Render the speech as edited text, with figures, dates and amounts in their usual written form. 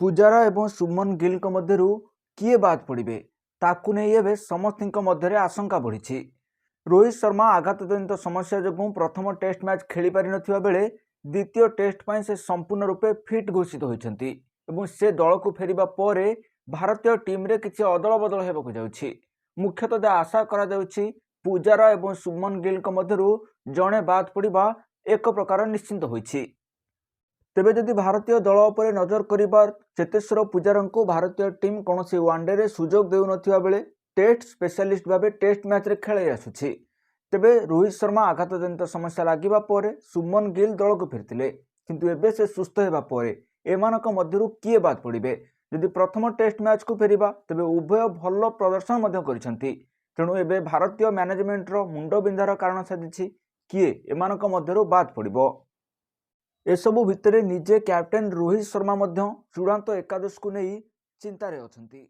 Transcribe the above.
ପୂଜାରା ଏବଂ ଶୁଭମନ ଗିଲ୍ଙ୍କ ମଧ୍ୟରୁ କିଏ ବାଦ୍ ପଡ଼ିବେ, ତାକୁ ନେଇ ଏବେ ସମସ୍ତଙ୍କ ମଧ୍ୟରେ ଆଶଙ୍କା ବଢ଼ିଛି। ରୋହିତ ଶର୍ମା ଆଘାତଜନିତ ସମସ୍ୟା ଯୋଗୁଁ ପ୍ରଥମ ଟେଷ୍ଟ ମ୍ୟାଚ୍ ଖେଳିପାରିନଥିବା ବେଳେ ଦ୍ୱିତୀୟ ଟେଷ୍ଟ ପାଇଁ ସେ ସମ୍ପୂର୍ଣ୍ଣ ରୂପେ ଫିଟ୍ ଘୋଷିତ ହୋଇଛନ୍ତି ଏବଂ ସେ ଦଳକୁ ଫେରିବା ପରେ ଭାରତୀୟ ଟିମ୍ରେ କିଛି ଅଦଳ ବଦଳ ହେବାକୁ ଯାଉଛି। ମୁଖ୍ୟତଃ ଯାହା ଆଶା କରାଯାଉଛି, ପୂଜାରା ଏବଂ ଶୁଭମନ ଗିଲ୍ଙ୍କ ମଧ୍ୟରୁ ଜଣେ ବାଦ୍ ପଡ଼ିବା ଏକ ପ୍ରକାର ନିଶ୍ଚିତ ହୋଇଛି। ତେବେ ଯଦି ଭାରତୀୟ ଦଳ ଉପରେ ନଜର କରିବା, ଚେତେଶ୍ୱର ପୂଜାରାଙ୍କୁ ଭାରତୀୟ ଟିମ୍ କୌଣସି ୱାନ୍ଡେରେ ସୁଯୋଗ ଦେଉନଥିବା ବେଳେ ଟେଷ୍ଟ ସ୍ପେଶାଲିଷ୍ଟ ଭାବେ ଟେଷ୍ଟ ମ୍ୟାଚ୍ରେ ଖେଳାଇ ଆସୁଛି। ତେବେ ରୋହିତ ଶର୍ମା ଆଘାତଜନିତ ସମସ୍ୟା ଲାଗିବା ପରେ ଶୁଭମନ ଗିଲ୍ ଦଳକୁ ଫେରିଥିଲେ, କିନ୍ତୁ ଏବେ ସେ ସୁସ୍ଥ ହେବା ପରେ ଏମାନଙ୍କ ମଧ୍ୟରୁ କିଏ ବାଦ୍ ପଡ଼ିବେ? ଯଦି ପ୍ରଥମ ଟେଷ୍ଟ ମ୍ୟାଚ୍କୁ ଫେରିବା, ତେବେ ଉଭୟ ଭଲ ପ୍ରଦର୍ଶନ ମଧ୍ୟ କରିଛନ୍ତି। ତେଣୁ ଏବେ ଭାରତୀୟ ମ୍ୟାନେଜମେଣ୍ଟର ମୁଣ୍ଡବିନ୍ଧାର କାରଣ ସାଜିଛି, କିଏ ଏମାନଙ୍କ ମଧ୍ୟରୁ ବାଦ୍ ପଡ଼ିବ। ଏସବୁ ଭିତରେ ନିଜେ କ୍ୟାପ୍ଟେନ୍ ରୋହିତ ଶର୍ମା ମଧ୍ୟ ଚୂଡ଼ାନ୍ତ ଏକାଦଶକୁ ନେଇ ଚିନ୍ତାରେ ଅଛନ୍ତି।